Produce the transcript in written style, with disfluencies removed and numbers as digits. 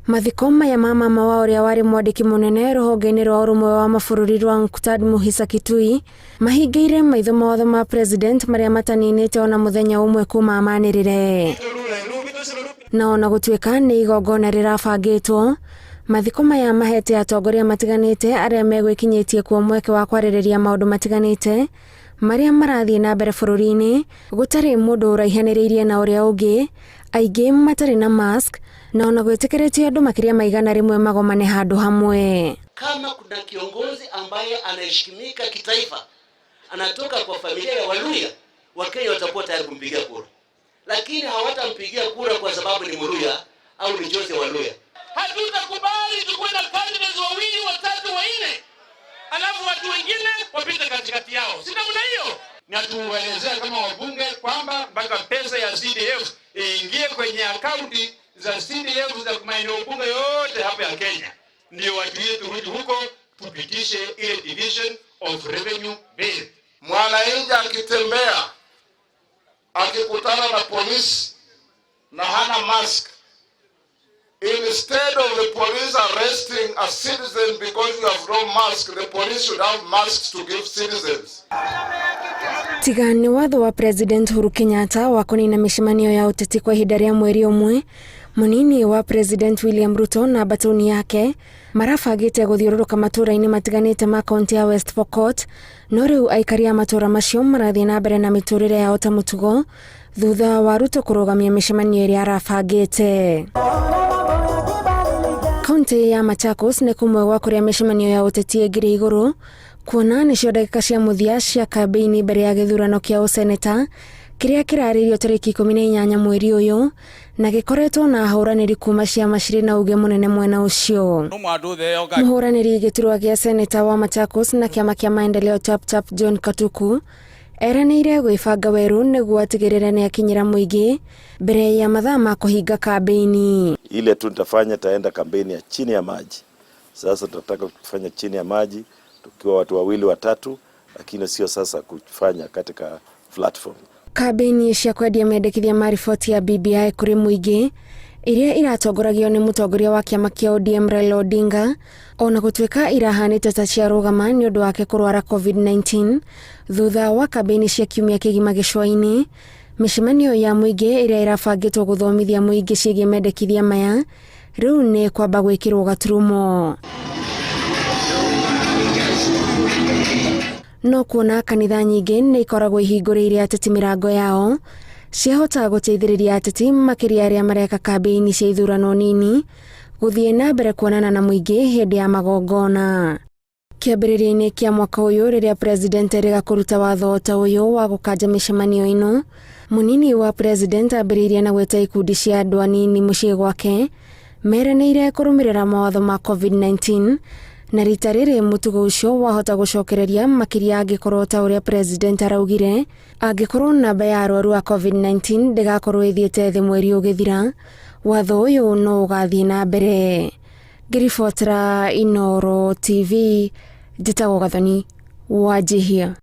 Mathiko maya ma mama wa ũrĩa warĩ mwandĩki mũnene rũhonge-inĩ rwa ũrũmwe wa mabũrũri rwa UNCTAD Muhisa Kitui mahingĩire maitho mawatho ma president marĩa mataninĩte ona mũthenya ũmwe kuma amanĩrĩre. Na ona gũtuĩka nĩ igongona rĩrabangĩtwo, mathiko maya mahete atongoria matiganĩte arĩa megwĩkinyĩtie kuo mweke wa kwarĩrĩria maũndũ matiganĩte marĩa marathiĩ na mbere bũrũri-inĩ gũtarĩ mũndũ ũraihanĩrĩirie na ũrĩa ũngĩ, aingĩ matarĩ na mask na ona gwĩtĩkĩrĩtio andũ makĩria ma 100 magomane handũ hamwe. Kama kuna kiongozi ambaye anaheshimika kitaifa anatoka kwa familia ya Waluya, Wakenya watakuwa tayari kumpigia kura, lakini hawatampigia kura kwa sababu ni Mluya au ni Jose Waluya. Hatutakubali tukuwe na candidates wawili, watatu, wanne, alafu watu wengine wapite katikati yao, si namna hiyo? Na tuelezea kama wabunge kwamba mpaka pesa ya CDF iingie kwenye akaunti za CDF za maeneo bunge yote hapa ya Kenya, ndio watu wetu turudi huko tupitishe ile division of revenue bill. Mwananchi akitembea akikutana na polisi na hana mask, instead of the police arresting a citizen because you have no mask, the police should have masks to give citizens. Tiga nĩ watho wa President Uhuru Kenyatta wa kũnina mĩcemanio ya ũteti kwa ihinda rĩa mweri ũmwe, mũnini wa President William Ruto na mbatuni yake marabangĩte gũthiũrũrũka matũũra-inĩ matiganĩte ma kaunti ya West Pokot, no rĩu aikari a matũũra macio marathiĩ na mbere na mĩtũrĩre yao ta mũtugo thutha wa Ruto kũrũgamia mĩcemanio ĩrĩa arabangĩte. Kaunti ya Machakos nĩ kũmwe gwa kũrĩa mĩcemanio ya ũteti ĩngĩrĩ igũrũ kuona nĩcio ndagĩka cia mũthia cia kambĩini mbere ya gĩthurano kĩa ũseneta kĩrĩa kĩrarĩrio tarĩki 18 mweri ũyũ na gĩkoretwo na ahũranĩri kuma ciama cirĩ na uge mũnene mwena ũcio. Mũhũranĩri gĩturwa gĩa seneta wa Machakos na kĩama kĩa maendeleo Chapchap John Katuku eranĩire gwĩbanga werũ nĩguo atigĩrĩre nĩ akinyĩra mũingĩ mbere ya mathaa ma kũhinga kambĩini. Ile tu nitafanya, taenda kampeni ya chini ya maji. Sasa tunataka kufanya chini ya maji tukiwa watu wawili watatu, lakini sio sasa kufanya katika platform. Kambĩini cia kwendia mendekithia ma riboti ya BBI kũrĩ mũingĩ iria iratongoragio nĩ mũtongoria wa kĩama kĩa ODM Raila Odinga ona gũtuĩka irahanĩte ta ciarũgama nĩ ũndũ wake kũrwara COVID-19 thutha wa kambĩini cia kiumia kĩgima gĩcũa-inĩ. Mĩcemanio ya mũingĩ ĩrĩa ĩrabangĩtwo gũthomithia mũingĩ ciĩgiĩ mendekithia maya rĩu nĩ kwamba gwĩkĩrwo gaturumo. No kuona kanitha nyingĩ nĩ ikoragwo ihingũrĩire ateti mĩrango yao ciahota gũteithĩrĩria ateti makĩria arĩa mareka kambĩini cia ithurano nini gũthiĩ na mbere kuonana na mũingĩ hĩndĩ ya magongona. Kĩambĩrĩria-inĩ kĩa mwaka ũyũ rĩrĩa president erĩga kũruta watho ta ũyũ wa gũkanja mĩcemanio ĩno, mũnini wa president ambĩrĩirie na gwĩta ikundi cia andũ anini mũciĩ gwake meranĩire kũrũmĩrĩra mawatho ma COVID-19 na rita rĩrĩ mũtugo ũcio wahota gũcokereria makĩria angĩkorwo ta ũrĩa president araugire angĩkorwo namba ya arwaru a COVID-19 ndĩgakorwo ĩthiĩte thĩ mweri ũgĩthira, watho ũyũ no ũgathiĩ na mbere. Ngĩribotera Inooro TV, njĩtagwo Gathoni Wanjihia.